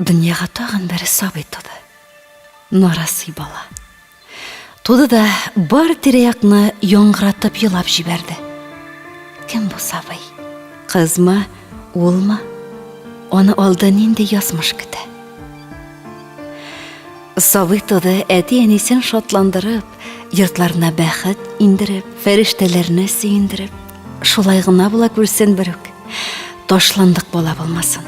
Дөньяга тагын бер сабый туды. Нарасый бала. Туды да бар тирә-якны яңгыратып елап җибәрде. Кем бу сабый? Кызмы, улмы? Аны алда нинди язмыш көтә? Сабый туды, әти-әнисен шатландырып, йортларына бәхет индереп, фәрештәләрне сөендереп. Шулай гына була күрсен берүк. Ташландык бала булмасын.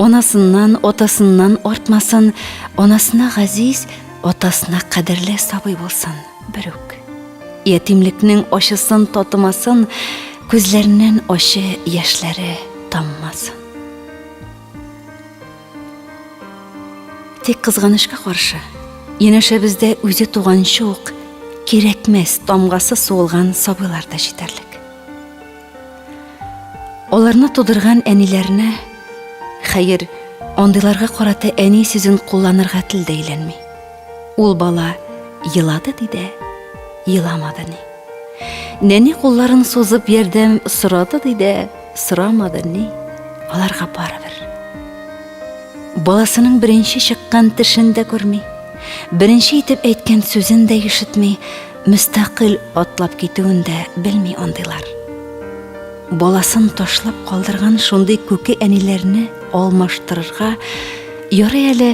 Анасыннан, атасыннан артмасын, анасына газиз, атасына кадерле сабый булсын берүк. Ятимлекнең ачысын татымасын, күзләреннән ачы яшьләре таммасын. Тик кызганычка каршы, янәшәбездә үзе туганчы ук кирәкмәс тамгасы суылган сабыйлар да җитәрлек. Аларны тудырган әниләренә, хәер, андыйларга карата әни сүзен кулланырга тел дә әйләнми. Ул бала елады ди дә, еламады ни. Нәни кулларын сузып ярдәм сорады ди дә, сорамады ни. Аларга барыбер. Баласының беренче чыккан тешен дә күрми, беренче итеп әйткән сүзен дә ишетми, мөстәкыйль атлап китүен дә белми андыйлар. Баласын ташлап калдырган шундый күке әниләрне алмаштырырга ярый әле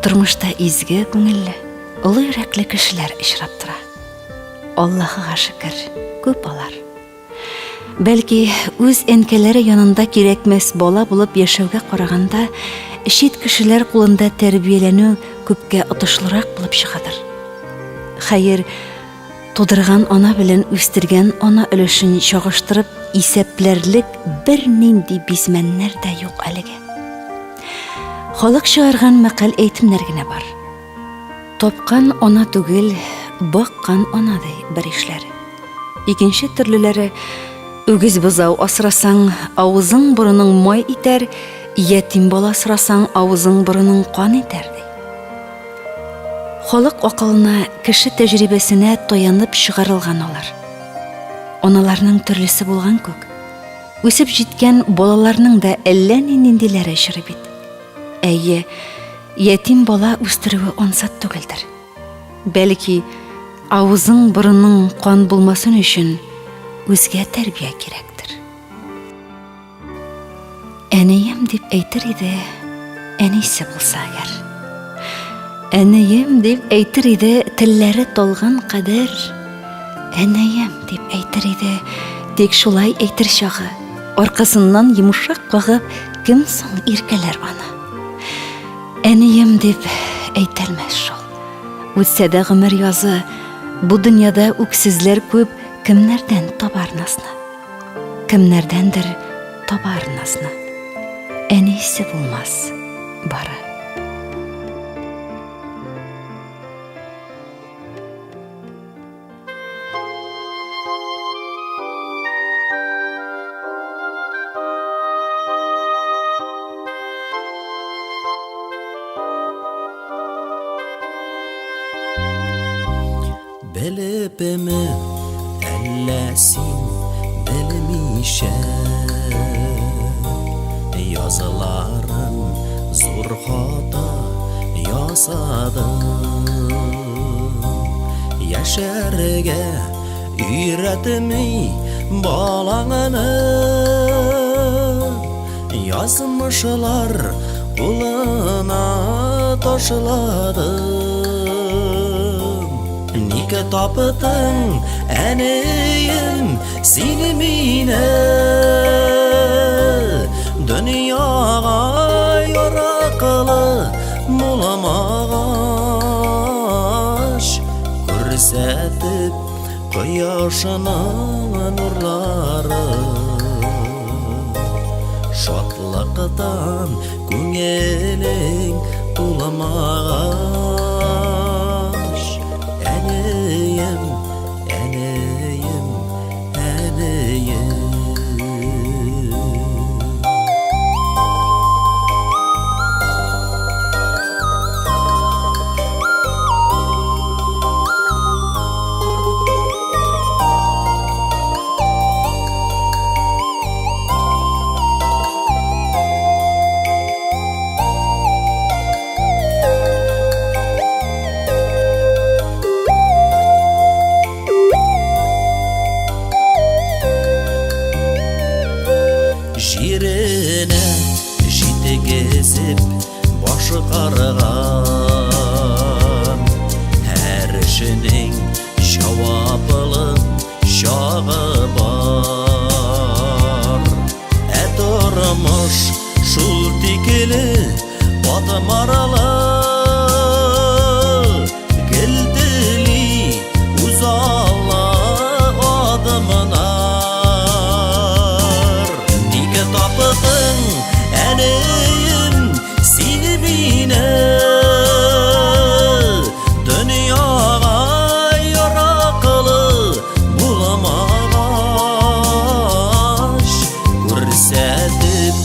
тормышта изге күңелле, олы йөрәкле кешеләр очрап тора. Аллаһыга шөкер, күп алар. Бәлки, үз әнкәләре янында кирәкмәс бала булып яшәүгә караганда, чит кешеләр кулында тәрбияләнү күпкә отышлырак булып чыгадыр. Хәер, тудырган ана белән үстергән ана өлешен чагыштырып исәпләрлек бернинди бизмәннәр дә юк әлегә. Халык чыгарган мәкаль-әйтемнәр генә бар. Тапкан ана түгел, баккан ана ди бер ишләре. Икенче төрлеләре үгез бозау асрасаң, авызың борының май итәр, ятим бала асрасаң, авызың борының кан итәр ди. Халык акылына, кеше тәҗрибәсенә таянып чыгарылган алар. Аналарның төрлесе булган күк. Үсеп җиткән балаларның да әллә ниндиләре очрый бит. Әйе, ятим бала үстерүе ансат түгелдер. Бәлки, авызың борының кан булмасын өчен үзгә тәрбия кирәктер. Әнием дип әйтер иде, әнисе булса әгәр. Әнием дип әйтер иде, телләре талган кадәр. Әнием дип әйтер иде, тик шулай әйтер чагы. Аркасыннан йомшак кагып, кем соң иркәләр аны? Әнием дип әйтәлмәс шул. Үтсә дә гомер язы, бу дөньяда үксезләр күп, кемнәрдән табар назны? Кемнәрдәндер табар назны. Әнисе булмас бары. Белепме, әллә син белмичә Языларын зур хата ясадың Яшәргә өйрәтми балаңны Язмышлар кулына ташладым. Ник таптың, әнием, син мине? Дөньяга яраклы булмагач, күрсәтеп кояшының нурларын. Шатлыктан күңелең тулмагач, Әнием, әнием, әнием. Газаплы чагы бар. Ә тормыш шул тикле катмарлы, Гел тели үзаллы адымнар. Ник таптың, әнием, син мине? Дөньяга яраклы булмагач, Күрсәтеп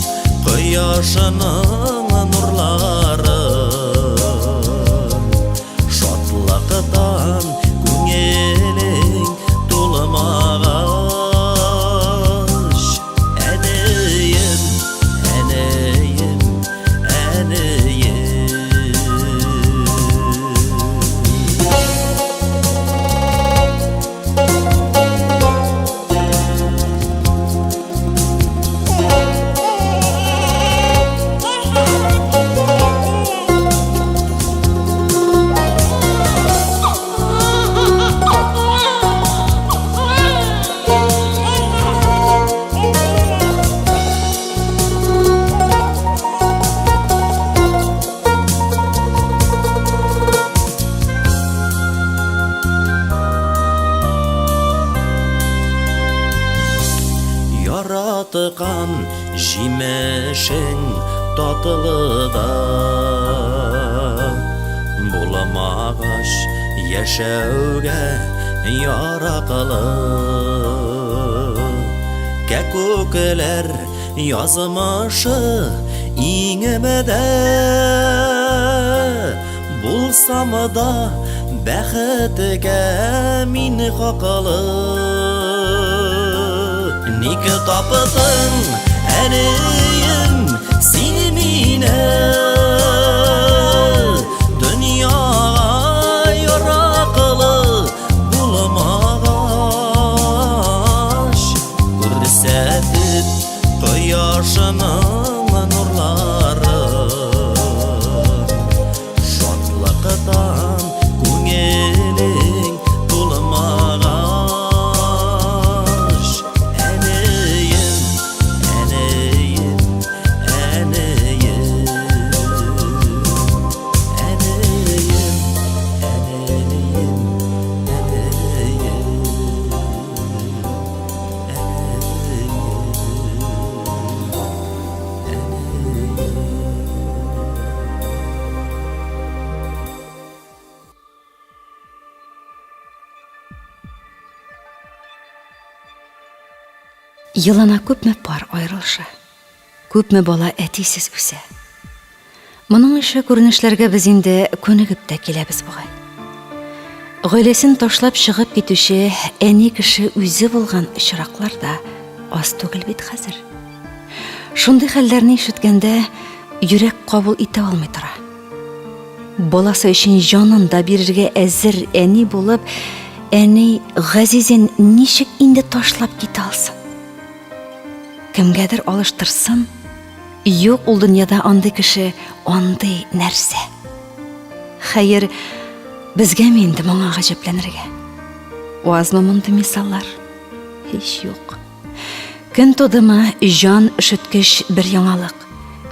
кояшының нурларын, Шатлыктан күңелең тулмагач. Әнием, әнием, әнием. Яраткан җимешең татлы да Буламагач яшәүгә яраклы. Кәкүкләр язмышы иңемдә, Булсам да бәхеткә мин хаклы. Ник таптың, әнием, син мине? Дөньяга яраклы булмагач, Күрсәтеп кояшының нурларын, Шатлыктан күңелең тулмагач. Әнием, әнием, әнием, әнием, әнием, әнием, Елына күпме пар аерылыша, күпме бала әтисез үсә. Моның ише күренешләргә без инде күнегеп тә киләбез бугай. Гаиләсен ташлап чыгып китүче әни кеше үзе булган очраклар да аз түгел бит хәзер. Шундый хәлләрне ишеткәндә йөрәк кабул итә алмый тора. Баласы өчен җанын да бирергә әзер әни булып, әни газизен ничек инде ташлап китә алсын? Кемгәдер алыштырсын? Юк ул дөньяда андый кеше, андый нәрсә. Хәер, безгәме инде моңа гаҗәпләнергә? Азмы мондый мисаллар? Һич юк. Көн тудымы, җан өшеткеч бер яңалык.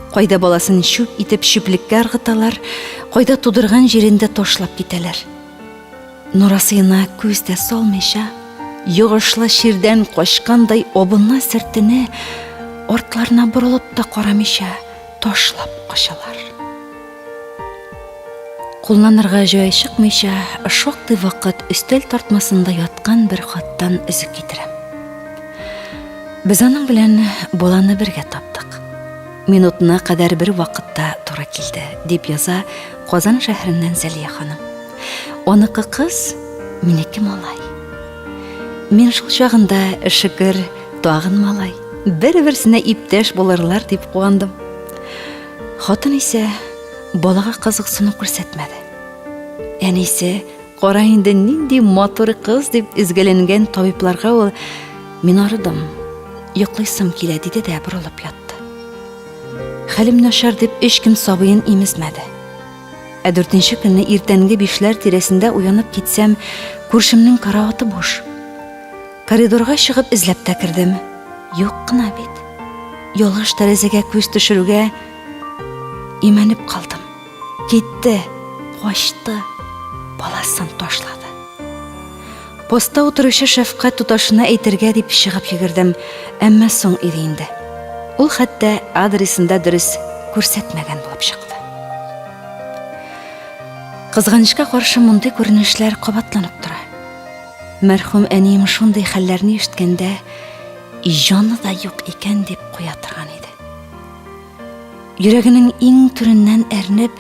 Кайда баласын чүп итеп чүплеккә ыргыталар, кайда тудырган җирендә ташлап китәләр. Нурасыена күз дә салмыйча, йогышлы чирдән качкандай абына-сөртенә, артларына борылып та карамыйча ташлап качалар. Кулланырга җай чыкмыйча, шактый вакыт өстәл тартмасында яткан бер хаттан өзек китерәм. Без аның белән баланы бергә таптык. Минутына кадәр бер вакытта туры килде, дип яза Казан шәһәреннән Зәлия ханым. Аныкы кыз, минеке малай. Мин шул чагында, шөкер, тагын малай. Бер-берсенә иптәш булырлар дип куандым. Хатын исә балага кызыксыну күрсәтмәде. Әнисе, кара инде нинди матур кыз дип изгеләнгән табибларга ул, мин арыдым, йоклыйсым килә диде дә борылып ятты. Хәлем начар дип өч көн сабыен имезмәде. Ә дүртенче көнне иртәнге бишләр тирәсендә уянып китсәм, Күршемнең караваты буш. Коридорга чыгып эзләп тә кердем. Юк кына бит. Ялгыш тәрәзәгә күз төшерүгә имәнеп калдым. Китте, качты, баласын ташлады. Постта утыручы шәфкать туташына әйтергә дип чыгып йөгердем, әмма соң иде инде. Ул хәтта адресын да дөрес күрсәтмәгән булып чыкты. Кызганычка каршы мондый күренешләр кабатланып тора. Мәрхүм әнием шундый хәлләрне ишеткәндә, җаны да юк икән дип куя торган иде. Йөрәгенең иң түреннән әрнеп,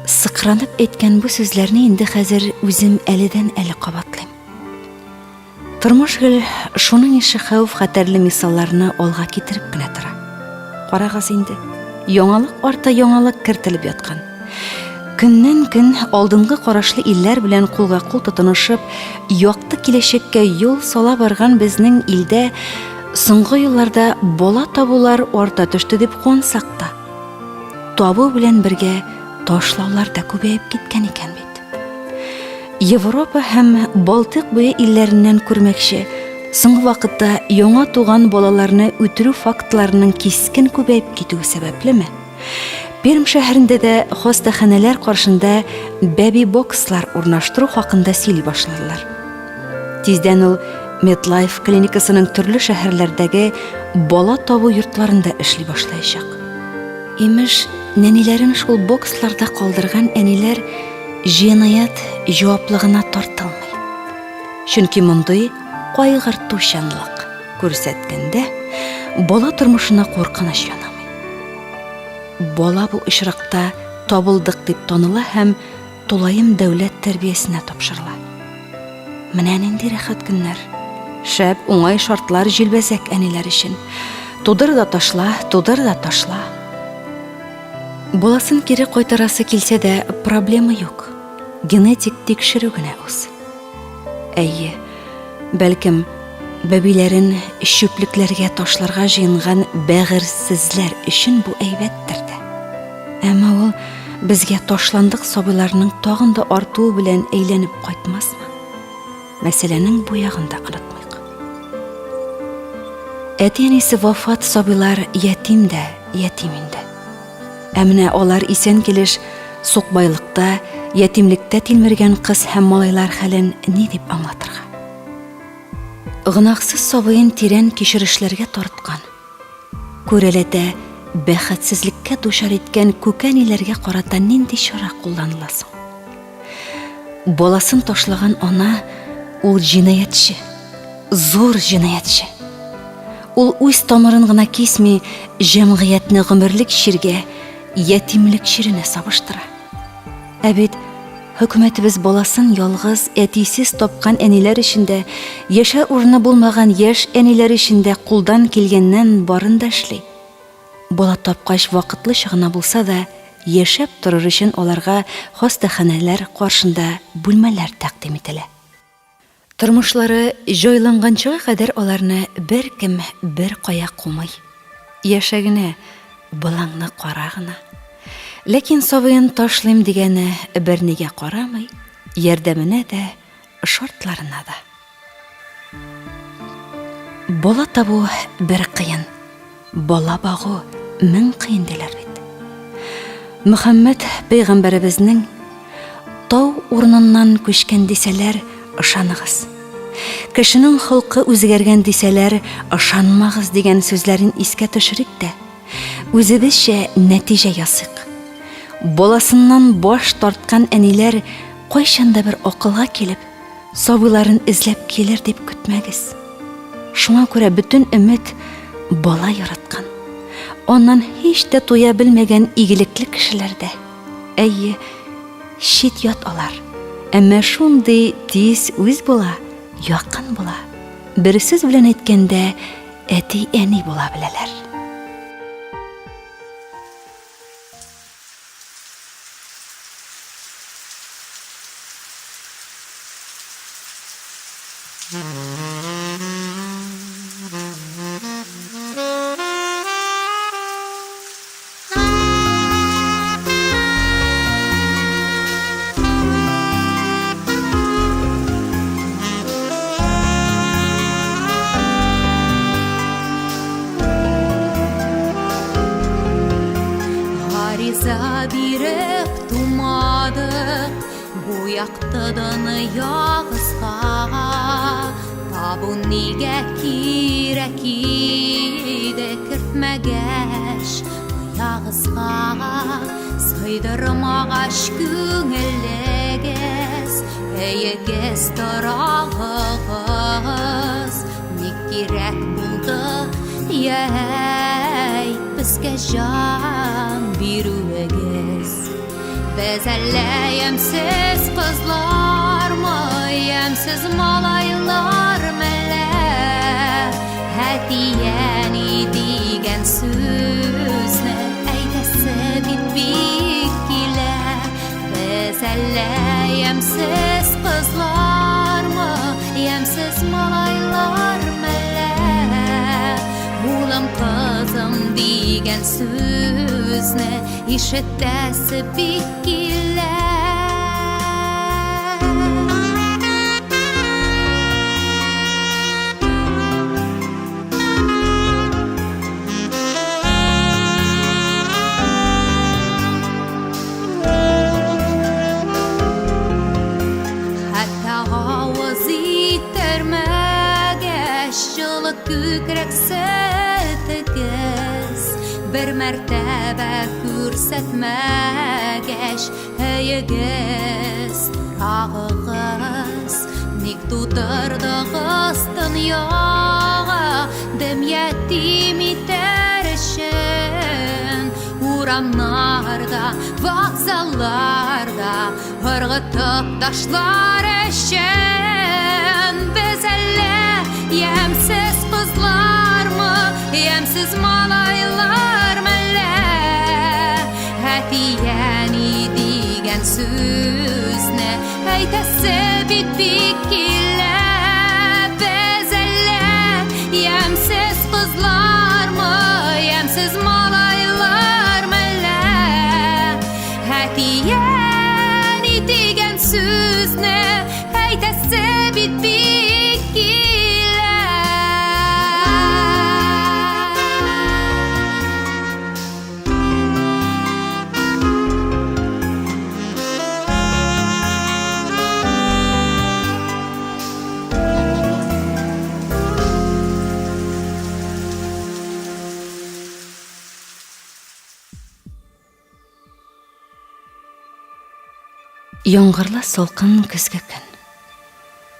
сыкранып әйткән бу сүзләрне инде хәзер үзем әледән-әле кабатлыйм. Тормыш гел шуның ише хәвеф-хәтәрле мисалларны алга китереп кенә тора. Карагыз инде, яңалык арты яңалык кертелеп яткан. Көннән-көн алдынгы карашлы илләр белән кулга-кул тотынышып, якты киләчәккә юл сала барган безнең илдә соңгы елларда бала табулар арта төште дип куансак та, табу белән бергә ташлаулар да күбәеп киткән икән бит. Европа һәм Балтыйк буе илләреннән күрмәкче, соңгы вакытта яңа туган балаларны үтерү фактларының кискен күбәеп китүе сәбәплеме? Пермь шәһәрендә дә хастаханәләр каршында бәби-бокслар урнаштыру хакында сөйли башладылар. Тиздән ул MedLife клиникасының төрле шәһәрләрдәге бала табу йортларында эшли башлаячак. Имеш, нәниләрен шул боксларда калдырган әниләр җинаять җаваплыгына тартылмый. Чөнки мондый кайгыртучанлык күрсәткәндә бала тормышына куркыныч янамый. Бала бу очракта табылдык дип таныла һәм тулаем дәүләт тәрбиясенә тапшырыла. Менә нинди рәхәт көннәр. Шәп, уңай шартлар җилбәзәк әниләр өчен. Тудыр да ташла, тудыр да ташла. Баласын кире кайтарасы килсә дә, проблема юк. Генетик тикшерү генә уз. Әйе, бәлкем, бәбиләрен чүплекләргә ташларга җыенган бәгырьсезләр өчен бу әйбәттер дә. Әмма ул безгә ташландык сабыйларның тагын да артуы белән әйләнеп кайтмасмы? Мәсьәләнең бу ягын да онытмыйк. Әти-әнисе вафат сабыйлар ятим дә ятим инде. Ә менә алар исән килеш сукбайлыкта, ятимлектә тилмергән кыз һәм малайлар хәлен ни дип аңлатырга? Гөнаһсыз сабыен тирән кичерешләргә тарткан, күрәләтә бәхетсезлеккә дучар иткән күкәниләргә карата нинди чара кулланыла соң? Баласын ташлаган ана ул җинаятьче. Зур җинаятьче. Ул үз тамырын гына кисми, җәмгыятьне гомерлек чиргә, ятимлек чиренә сабыштыра. Ә бит хөкүмәтебез баласын ялгыз, әтисез тапкан әниләр өчен дә, яшәр урыны булмаган яшь әниләр өчен дә кулдан килгәннән барын да эшли. Бала тапкач вакытлыча гына булса да яшәп торыр өчен аларга хастаханәләр каршында бүлмәләр тәкъдим ителә. Тормышлары җайланганчыга кадәр аларны беркем беркая кумый. Яшә генә, балаңны кара гына. Ләкин сабыен ташлыйм дигәне бернигә карамый, ярдәменә дә, шартларына да. Бала табу бер кыен, бала багу мең кыен диләр бит. Мөхәммәд пәйгамбәребезнең тау урыныннан күчкән дисәләр, ышаныгыз. Кешенең холкы үзгәргән дисәләр, ышанмагыз дигән сүзләрен искә төшерик тә, үзебезчә нәтиҗә ясыйк. Баласыннан баш тарткан әниләр кайчан да бер акылга килеп, Сабыйларын эзләп килер дип көтмәгез. Шуңа күрә бөтен өмет бала яраткан, аннан һич тә туя белмәгән игелекле кешеләрдә. Әйе, чит-ят алар, әмма шундый тиз үз була, якын була. Бер сүз белән әйткәндә, әти-әни була беләләр. Бу якты дөньягызга Табу нигә кирәк иде Кертмәгәч оягызга Сыйдырмагач күңелегез Өегез, торагыгыз Ник кирәк булды, йә әйт, Безгә җан бирүегез? Без әллә ямьсез кызлармы, ямьсез малайлар мәллә? Әти-әни дигән сүзне әйтәсе бит бик килә. Без әллә ямьсез кызлармы, ямьсез малайлар мәллә? Улым, кызым дигән сүзне ишетәсе бик килә. Хәтта авыз иттермәгәч, җылы күкрәк сөтегез бер мәртәбә күрсәтмәгәч, өегез, торагыгыз, ник тудырдыгыз дөньяга, дөм ятим итәр өчен? Урамнарда, вокзалларда ыргытып ташлар өчен без әллә ямьсез кызлармы, ямьсез малайлар мәллә? Әти-әни дигән сүзне әйтәсе бит бик килә. Без әллә ямьсез кызлармы, ямьсез малайлар мәллә? Әти-әни дигән сүзне әйтәсе бит бик килә. Яңгырлы салкын көзге көн.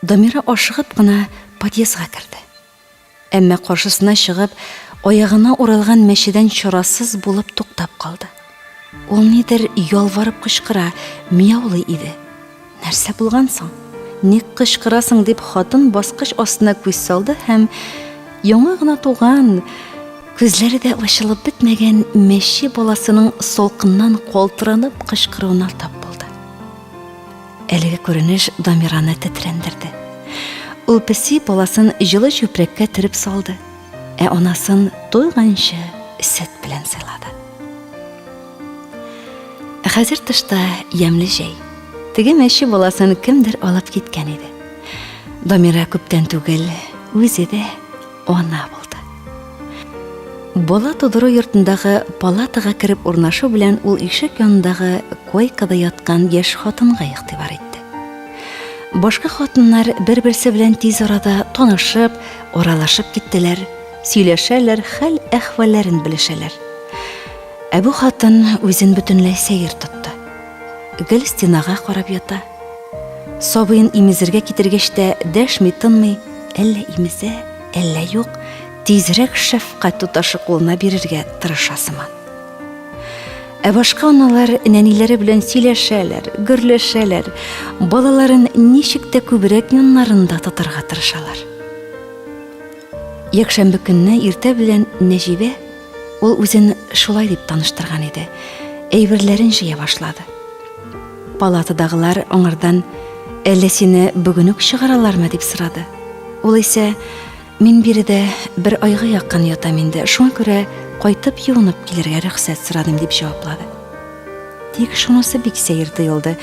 Дамира ашыгып кына подъездга керде. Әмма каршысына чыгып, аягына уралган мәчедән чарасыз булып туктап калды. Ул нидер ялварып кычкыра, мияулый иде. Нәрсә булган соң? Ник кычкырасың дип хатын баскыч астына күз салды һәм яңа гына туган, күзләре дә ачылып бетмәгән мәче баласының салкыннан калтыранып кычкыруына тап булды. Әлеге күренеш Дамираны тетрәндерде. Ул песи баласын җылы чүпрәккә төреп салды, ә анасын туйганчы сөт белән сыйлады. Хәзер тышта ямьле җәй. Теге мәче баласын кемдер алып киткән иде. Дамира күптән түгел үзе дә ана булды. Бала тудыру йортындагы палатага кереп урнашу белән ул ишек янындагы койкада яткан яшь хатынга игътибар итте. Башка хатыннар бер-берсе белән тиз арада танышып, аралашып киттеләр, сөйләшәләр, хәл-әхвәлләрен белешәләр. Ә бу хатын үзен бөтенләй сәер тотты. Гел стенага карап ята. Сабыен имезергә китергәч тә дәшми-тынмый, әллә имезә, әллә юк, тизрәк шәфкать туташы кулына бирергә тырыша сыман. Ә башка аналар нәниләре белән сөйләшәләр, гөрләшәләр, балаларын ничек тә күбрәк яннарында тотарга тырышалар. Якшәмбе көнне иртә белән Нәҗибә, ул үзен шулай дип таныштырган иде, әйберләрен җыя башлады. Палатадагылар аңардан әллә сине бүген үк чыгаралармы дип сорады. Ул исә Мин биредә бер айга якын ятам инде, шуңа күрә кайтып юынып килергә рөхсәт сорадым, дип җаваплады. Тик шунысы бик сәер тоелды.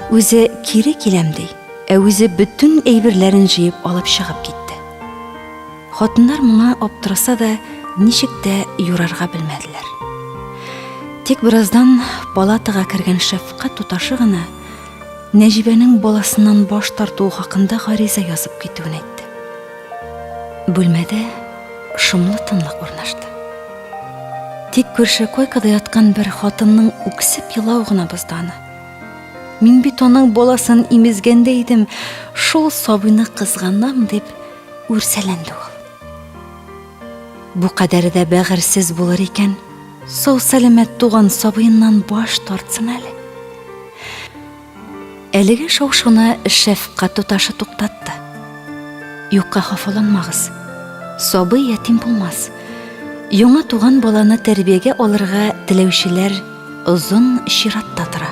Үзе кире киләм ди, ә үзе бөтен әйберләрен җыеп алып чыгып китте. Хатыннар моңа аптыраса да, ничек тә юрарга белмәделәр. Тик бераздан палатага кергән шәфкать туташы гына. Нәҗибәнең баласыннан баш тартуы хакында гариза язып китүен әйтте. Бүлмәдә шомлы тынлык урнашты. Тик күрше койкада яткан бер хатынның үксеп елавы гына бозды аны. Мин бит аның баласын имезгәндә идем, шул сабыйны кызганам дип үрсәләнде ул. Бу кадәре дә бәгырьсез булыр икән, сау-сәламәт туган сабыеннан баш тартсын әле. Әлеге шау-шуны шәфкать туташы туктатты. Юкка хафаланмагыз. Сабый ятим булмас. Яңа туган баланы тәрбиягә алырга теләүчеләр озын чиратта тора.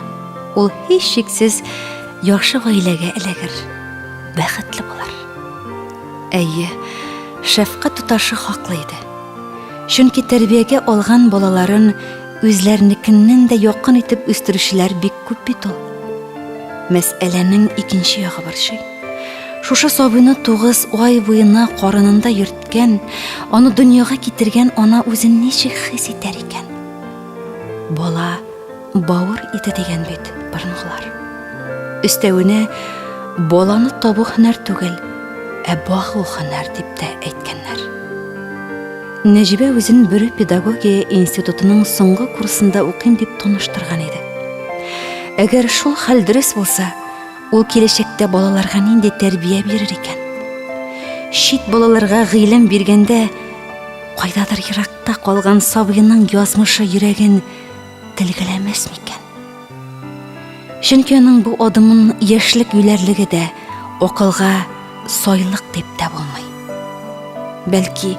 Ул һичшиксез яхшы гаиләгә эләгер, бәхетле булыр. Әйе, шәфкать туташы хаклы иде. Чөнки тәрбиягә алган балаларын үзләренекеннән дә якын итеп үстерүчеләр бик күп бит ул. Мәсьәләнең икенче ягы борчый. Шушы сабыйны 9 ай буена карынында йөрткән, аны дөньяга китергән ана үзен ничек хис итәр икән? Бала бавыр ите дигән бит борынгылар. Өстәвенә, баланы табу һөнәр түгел, ә багу һөнәр дип тә әйткәннәр. Нәҗибә үзен Бөре педагогия институтының соңгы курсында укыйм дип таныштырган иде. Әгәр шул хәл дөрес булса, ул киләчәктә балаларга нинди тәрбия бирер икән? Чит балаларга гыйлем биргәндә, кайдадыр еракта калган сабыеның язмышы йөрәген телгәләмәс микән? Чөнки аның бу адымын яшьлек юләрлеге дә, акылга сайлык дип тә булмый. Бәлки,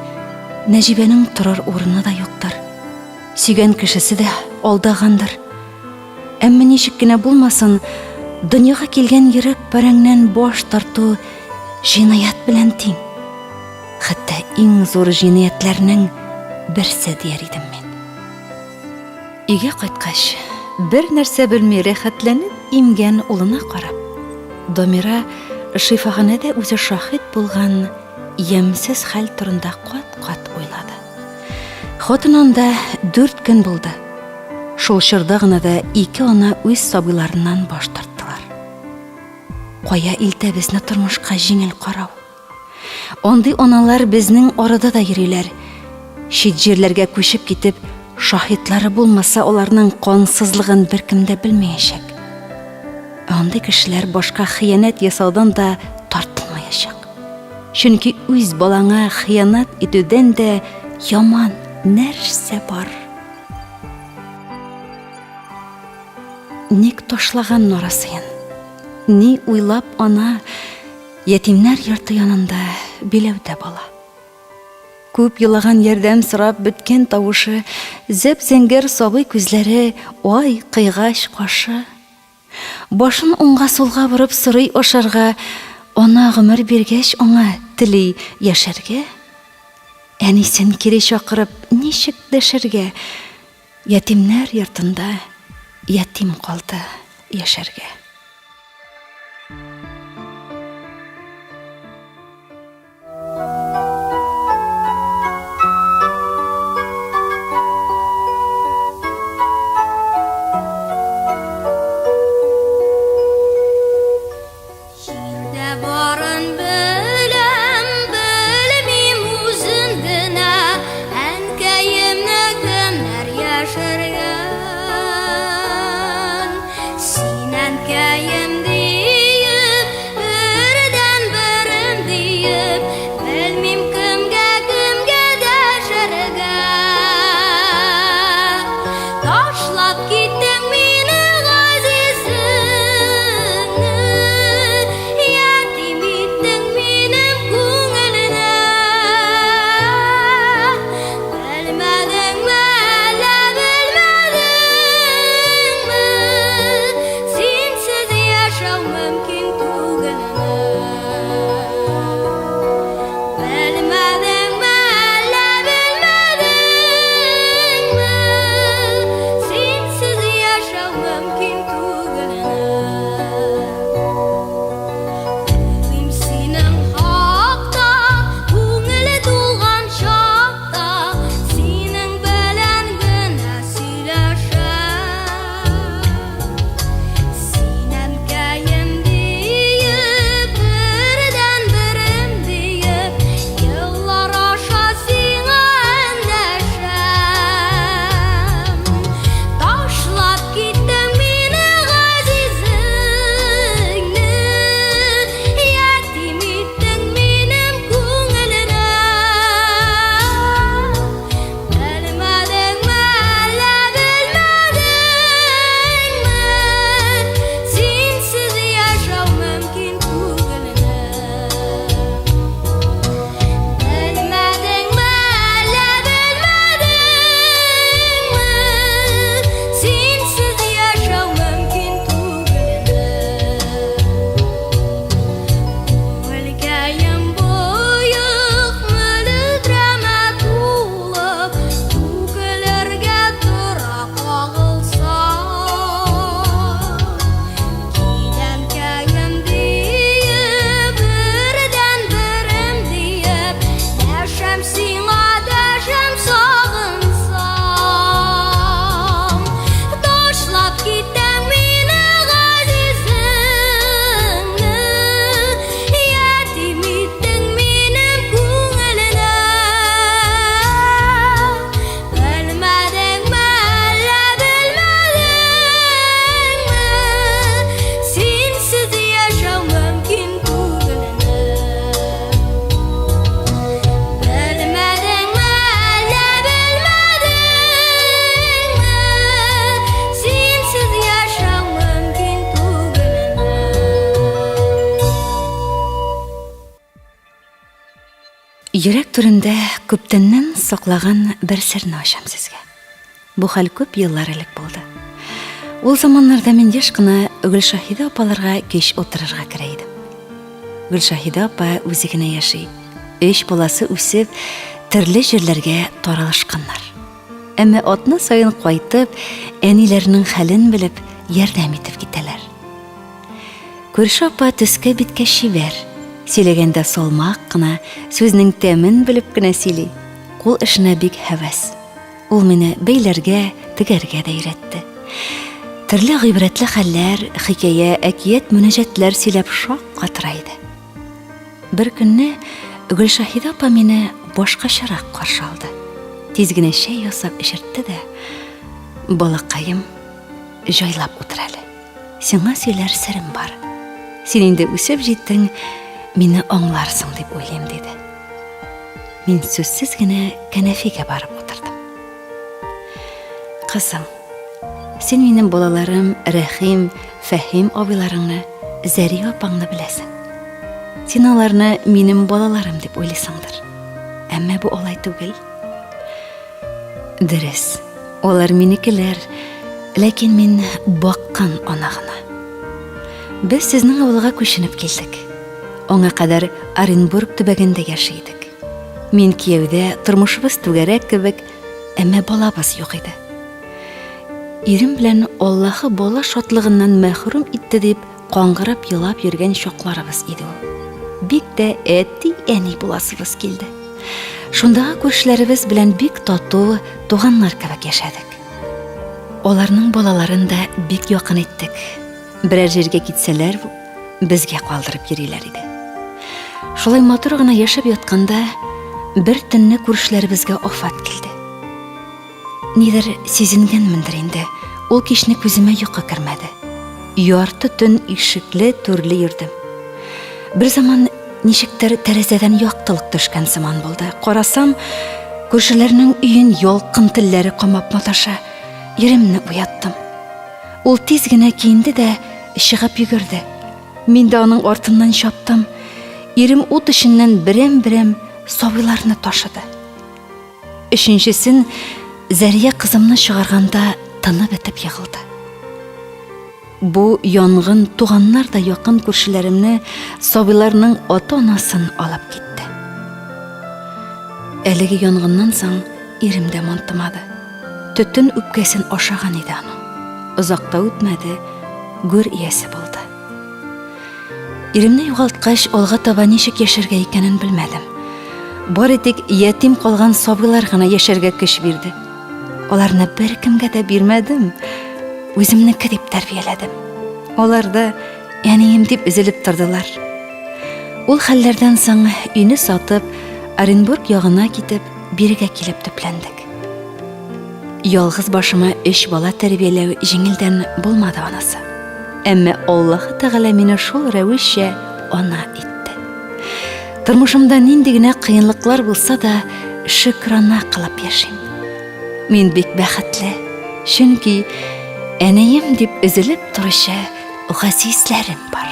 Нәҗибәнең торыр урыны да юктыр. Сөйгән кешесе дә алдагандыр. Әмма ничек кенә булмасын, дөньяга килгән йөрәк парәңнән баш тарту җинаять белән тиң. Хәтта иң зур җинаятьләрнең берсе дияр идем мин. Өйгә кайткач, бер нәрсә белми рәхәтләнеп имгән улына карап, Дамира шифаханәдә үзе шаһит булган ямьсез хәл турында кат-кат уйлады. Хатын анда дүрт көн булды. Шул чорда гына да ике ана үз сабыйларыннан баш тарттылар. Кая илтә безне тормышка җиңел карау? Андый аналар безнең арада да йөриләр. Чит җирләргә күчеп китеп, шаһитлары булмаса, аларның кансызлыгын беркем дә белмәячәк. Ә андый кешеләр башка хыянәт ясаудан да тартынмаячак. Чөнки үз балаңа хыянәт итүдән дә яман нәрсә бар? Ник ташлаган нарасыен? Ни уйлап ана Ятимнәр йорты янында биләүдә бала. Күп елаган ярдәм сорап беткән тавышы, зәп-зәңгәр сабый күзләре, ай, кыйгач кашы. Башын уңга-сулга борып сорый ашарга, ана гомер биргәч аңа тели яшәргә. Әнисен кире чакырып ничек дәшәргә? Ятимнәр йортында ятим калды яшәргә. Җирдә барын беләм, белмим үзен генә, Әнкәемне кемнәр яшергән? Син, әнкәй. Йөрәк түрендә күптәннән саклаган бер серне ачам сезгә. Бу хәл күп еллар элек булды. Ул заманнарда мин еш кына Гөлшаһидә апаларга кич утырырга керә идем. Гөлшаһидә апа үзе генә яши. Өч баласы үсеп, төрле җирләргә таралышканнар. Әмма атна саен кайтып, әниләренең хәлен белеп, ярдәм итеп китәләр. Күрше апа төскә-биткә чибәр. Сөйләгәндә салмак кына, сүзнең тәмен белеп кенә сөйли. Кул эшенә бик һәвәс. Ул мине бәйләргә, тегәргә дә өйрәтте. Төрле гыйбрәтле хәлләр, хикәя, әкият, мөнәҗәтләр сөйләп шаккатыра иде. Бер көнне Гөлшаһидә апа мине башкачарак каршы алды. Тиз генә чәй ясап эчертте дә, Балакаем, җайлап утыр әле. Сиңа сөйләр серем бар. Син инде үсеп җиттең, мине аңларсың дип уйлыйм, диде. Мин сүзсез генә кәнәфигә барып утырдым. Кызым, син минем балаларым Рәхим, Фәһим абыйларыңны, Зәри апаңны беләсең. Син аларны минем балаларым дип уйлыйсыңдыр. Әмма бу алай түгел. Дөрес, алар минекеләр, ләкин мин баккан ана гына. Без сезнең авылга күченеп килдек. Аңа кадәр Оренбург төбәгендә яши идек. Мин кияүдә, тормышыбыз түгәрәк кебек, әмма балабыз юк иде. Ирем белән Аллаһы бала шатлыгыннан мәхрүм итте дип каңгырып елап йөргән чакларыбыз иде ул. Бик тә әти-әни буласыбыз килде. Шундагы күршеләребез белән бик тату, туганнар кебек яшәдек. Аларның балаларын да бик якын иттек. Берәр җиргә китсәләр, безгә калдырып йөриләр иде. Шулай матур гына яшәп ятканда, бер төнне күршеләребезгә афәт килде. Нидер сизенгәнмендер инде, ул кичне күземә йокы кермәде. Ярты төн ишекле түрле йөрдем. Бер заман ничектер тәрәзәдән яктылык төшкән сыман булды. Карасам, күршеләрнең өен ялкын телләре камап маташа. Иремне уяттым. Ул тиз генә киенде дә чыгып йөгерде. Мин дә аның артыннан чаптым. Ирем ут эченнән берәм-берәм сабыйларны ташыды. Өченчесен Зәрия кызымны чыгарганда тыны бетеп егылды. Бу янгын туганнар да якын күршеләремне, сабыйларның ата-анасын алып китте. Әлеге янгыннан соң ирем дә мантымады. Төтен үпкәсен ашаган иде аның. Озак та үтмәде, гүр иясе булды. Иремне югалткач, алга таба ничек яшәргә икәнен белмәдем. Бары тик ятим калган сабыйлар гына яшәргә көч бирде. Аларны беркемгә дә бирмәдем. Үземнеке дип тәрбияләдем. Алар да әнием дип өзелеп тордылар. Ул хәлләрдән соң өйне сатып, Оренбург ягына китеп, бирегә килеп төпләндек. Ялгыз башыма өч бала тәрбияләү җиңелдән булмады анасы. Әмма Аллаһы Тәгалә мине шул рәвешчә ана итте. Тормышымда нинди генә кыенлыклар булса да, шөкрана кылып яшим. Мин бик бәхетле, чөнки әнием дип өзелеп торучы газизләрем бар.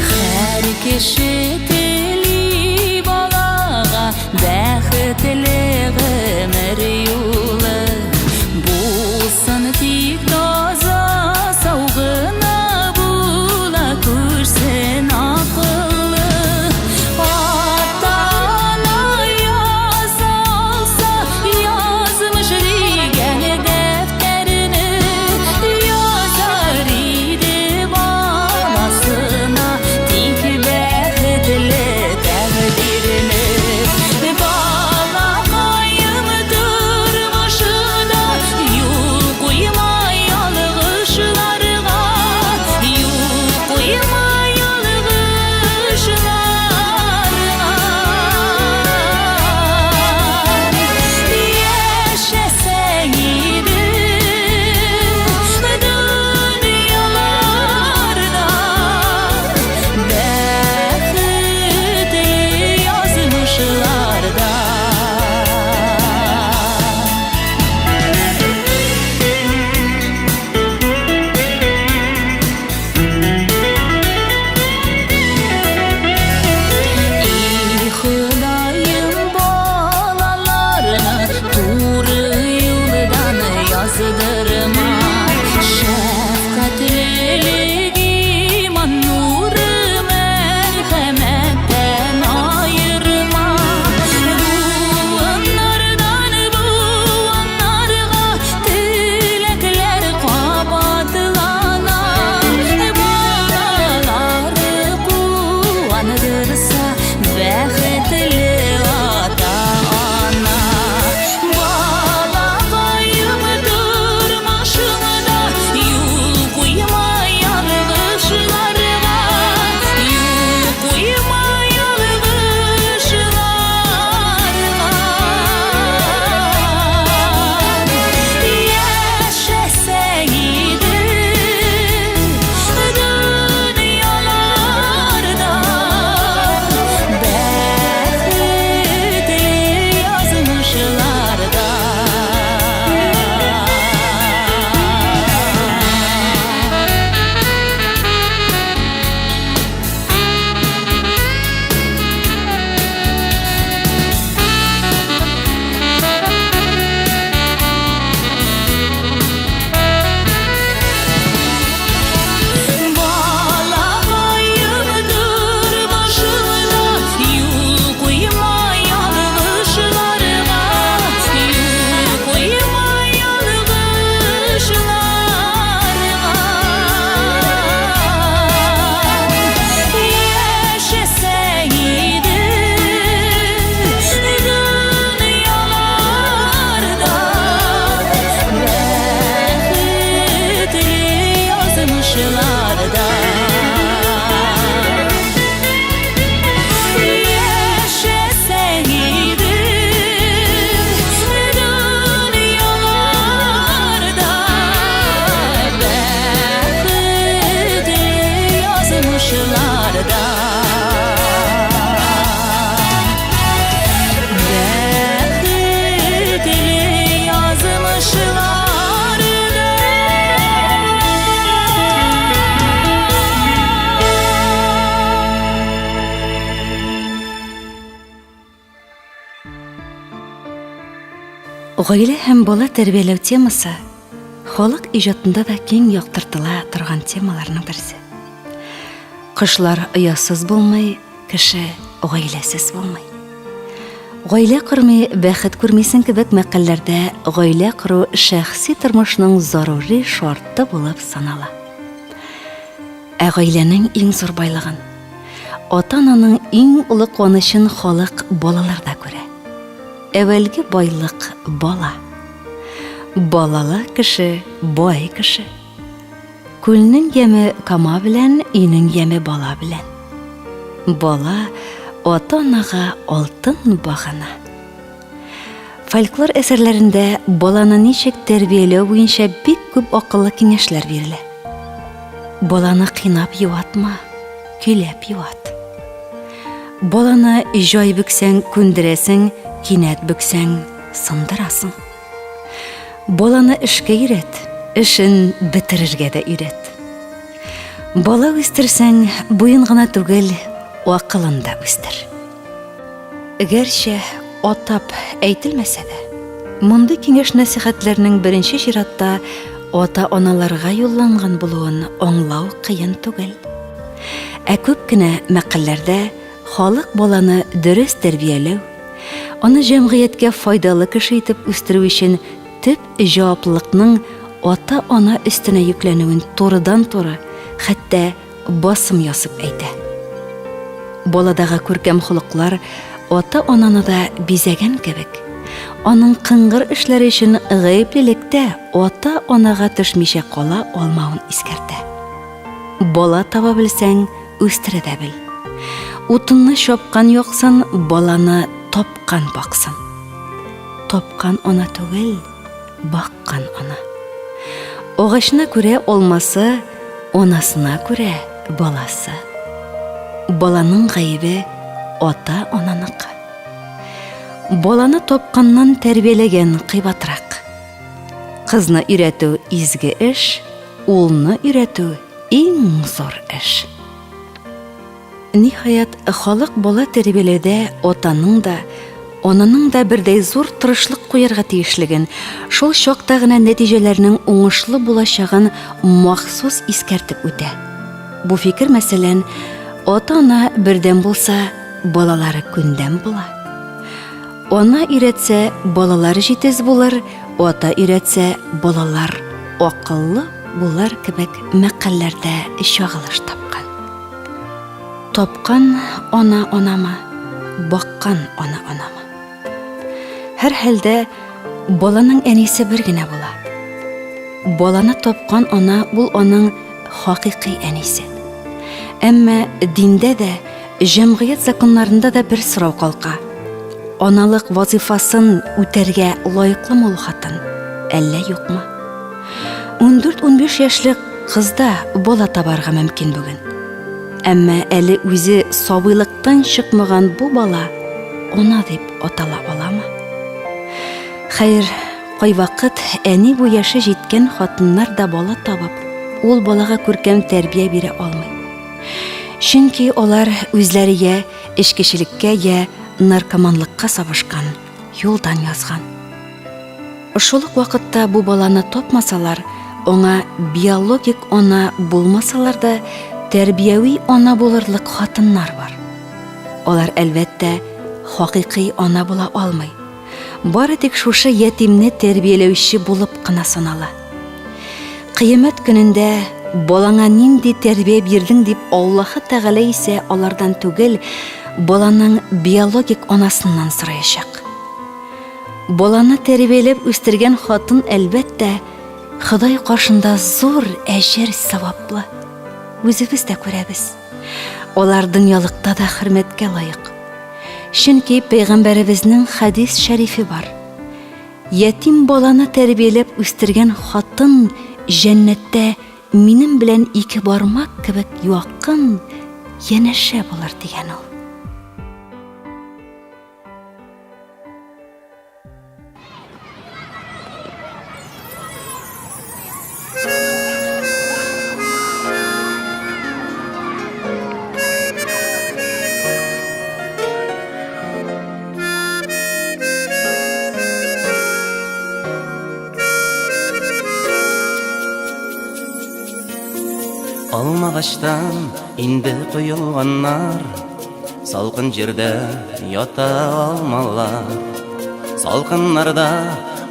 Һәр кеше тели балага бәхет. язмышларда. Яшәсәң иде дөньяларда, бәхетле язмышларда. Бәхетле язмышларда. Гаилә һәм бала тәрбияләү темасы халык иҗатында да киң яктыртыла торган темаларның берсе. Кошлар оясыз булмый, кеше гаиләсез булмый. Гаилә кормый, бәхет күрмисең кебек мәкальләрдә гаилә кору шәхси тормышның зарури шарты булып санала. Ә гаиләнең иң зур байлыгын, ата-ананың иң олы куанычын халык балаларда күрә. Әүвәлге байлык бала. Балалы кеше бай кеше. Күлнең яме кама белән, өйнең яме бала белән. Бала ата-анага алтын багана. Фольклор әсәрләрендә баланы ничек тәрбияләү буенча бик күп акыллы киңәшләр бирелә. Баланы кыйнап юатма, көйләп юат. Баланы җай бөксәң күндерәсең, кинәт бөксәң сындырасың. Баланы эшкә өйрәт, эшен бетерергә дә өйрәт. Бала үстерсәң, буен гына түгел, акылын да үстер. Гәрчә атап әйтелмәсә дә, мондый киңәш-нәсихәтләрнең беренче чиратта ата-аналарга юлланган булуын аңлау кыен түгел. Ә күп кенә мәкальләрдә халык баланы дөрес тәрбияләү, аны җәмгыятькә файдалы кеше итеп үстерү өчен төп җаваплылыкның ата-ана өстенә йөкләнүен турыдан-туры, хәтта басым ясып әйтә. Баладагы күркәм холыклар ата-ананы да бизәгән кебек, аның кыңгыр эшләре өчен гаеплелек тә ата-анага төшмичә кала алмавын искәртә. Бала таба белсәң, үстерә дә бел. Утынны чапкан яксын, баланы тапкан баксын. Тапкан ана түгел, баккан ана. Агачына күрә алмасы, анасына күрә баласы. Баланың гаебе ата-ананыкы. Баланы тапканнан тәрбияләгән кыйбатрак. Кызны өйрәтү изге эш, улны өйрәтү иң зур эш. Ниһаять, халык бала тәрбияләүдә атаның да, ананың да бердәй зур тырышлык куярга тиешлеген, шул чакта гына нәтиҗәләрнең уңышлы булачагын махсус искәртеп үтә. Бу фикер, мәсәлән, ата-ана бердәм булса, балалары күндәм була. Ана өйрәтсә, балалар җитез булыр, ата өйрәтсә, балалар акыллы булыр кебек мәкальләрдә чагылыш тапкан. Тапкан ана анамы, баккан ана анамы? Һәрхәлдә, баланың әнисе бер генә була. Баланы тапкан ана ул аның хакыйкый әнисе. Әмма диндә дә, җәмгыять законнарында да бер сорау калка. Аналык вазыйфасын үтәргә лаеклымы ул хатын, әллә юкмы? 14-15 яшьлек кыз да бала табарга мөмкин бүген. Әмма әле үзе сабыйлыктан чыкмаган бу бала ана дип атала аламы? Хәер, кайвакыт әни бу яше җиткән хатыннар да бала табып, ул балага күркәм тәрбия бирә алмый. Чөнки алар үзләре я эчкечелеккә, я наркоманлыкка сабышкан, юлдан язган. Шул ук вакытта бу баланы тапмасалар, аңа биологик ана булмасалар да, тәрбияви ана булырлык хатыннар бар. Алар, әлбәттә, хакыйкый ана була алмый. Бары тик шушы ятимне тәрбияләүче булып кына санала. Кыямәт көнендә балаңа нинди тәрбия бирдең дип Аллаһы Тәгалә исә алардан түгел, баланың биологик анасыннан сораячак. Баланы тәрбияләп үстергән хатын, әлбәттә, Ходай каршында зур әҗер саваплы. Үзебез дә күрәбез. Алар дөньялыкта да хөрмәткә лаек. Чөнки пәйгамбәребезнең хәдис шәрифе бар. Ятим баланы тәрбияләп үстергән хатын җәннәттә минем белән ике бармак кебек якын, янәшә булыр дигән ул. Алмагачтан инде коелганнар Салкын җирдә ята алмалар Салкыннарда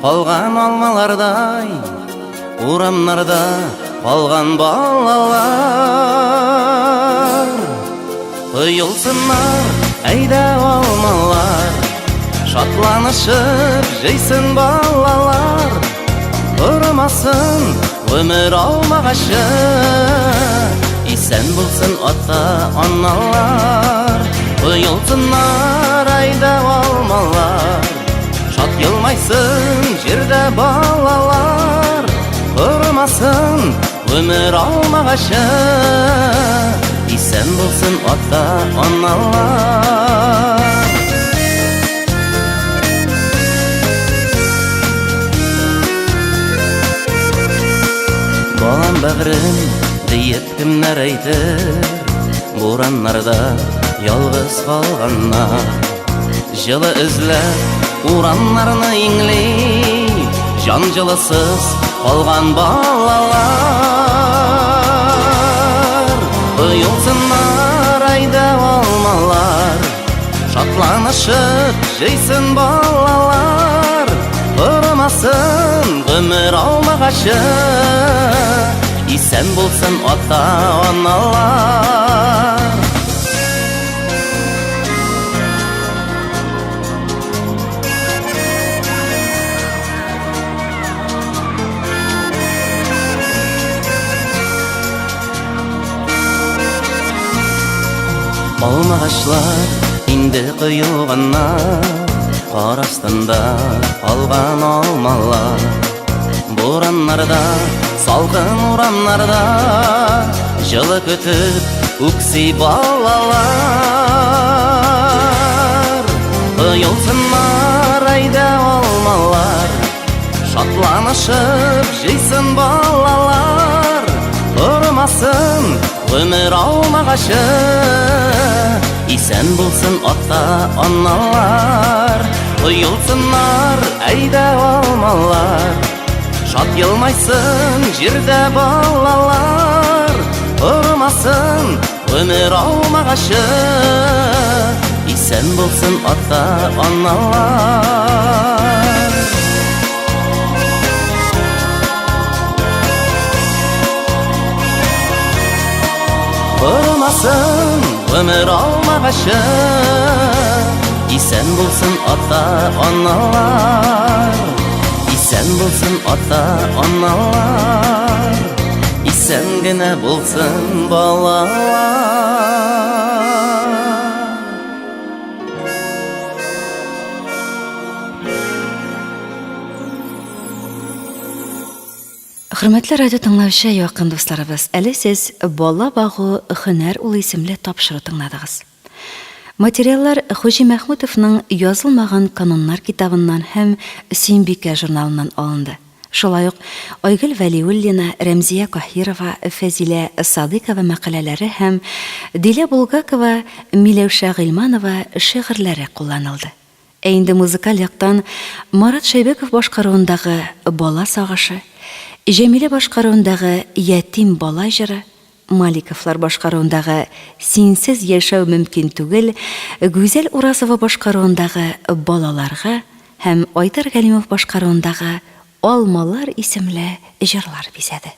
калган алмалардай Урамнарда калган балалар Коелсыннар, әйдә алмалар Шатланышып җыйсын балалар Тормасын гомер алмагачы Исән булсын ата-аналар Коелсыннар, әйдә алмалар Шат елмайсын җирдә балалар Тормасын Гомер алмагачы Исән булсын ата-аналар Балам бәгърем диеп кемнәр әйтер Бураннарда ялгыз калганнар Җылы эзләп урамнарны иңли Җан җылысыз калган балалар Коелсыннар әйдә алмалар Шатланышып җыйсын балалар Тормасын гомер алмагачы Исән булсын ата-аналар Алмагачлар инде коелганнар, кар астында калган алмалар. Бураннарда, салкын урамнарда җылы көтеп үкси балалар. Коелсыннар әйдә алмалар, шатланышып җыйсын балалар. Тормасын гомер алмагачы, исән булсын ата-аналар. Коелсыннар әйдә алмалар, шат елмайсын җирдә балалар. Тормасын гомер алмагачы, исән булсын ата-аналар. Тормасын гомер алмагачы, исән булсын ата-аналар. Исән булсын ата-аналар, исән генә булсын балалар. Хөрмәтле радио тыңлаучы якын дусларыбыз, әле сез Бала багу һөнәр ул исемле тапшыру тыңладыгыз. Материаллар Хуҗи Мәхмүтовның Язылмаган кануннар китабыннан һәм Сөембикә журналыннан алынды. Шулай ук Айгөл Вәлиуллина, Рәмзия Каһирова, Фәзилә Садыйкова мәкаләләре һәм Дилә Булгакова, Миләүшә Гыйльманова шигырьләре кулланылды. Ә инде музыкаль яктан Марат Шәйбәков башкаруындагы Бала сагышы, Җәмилә башкаруындагы Ятим бала җыры, Маликовлар башкаруындагы Синсез яшәү мөмкин түгел, Гүзәл Уразова башкаруындагы Балаларга һәм Айдар Галимов башкаруындагы Алмалар исемле җырлар бизәде.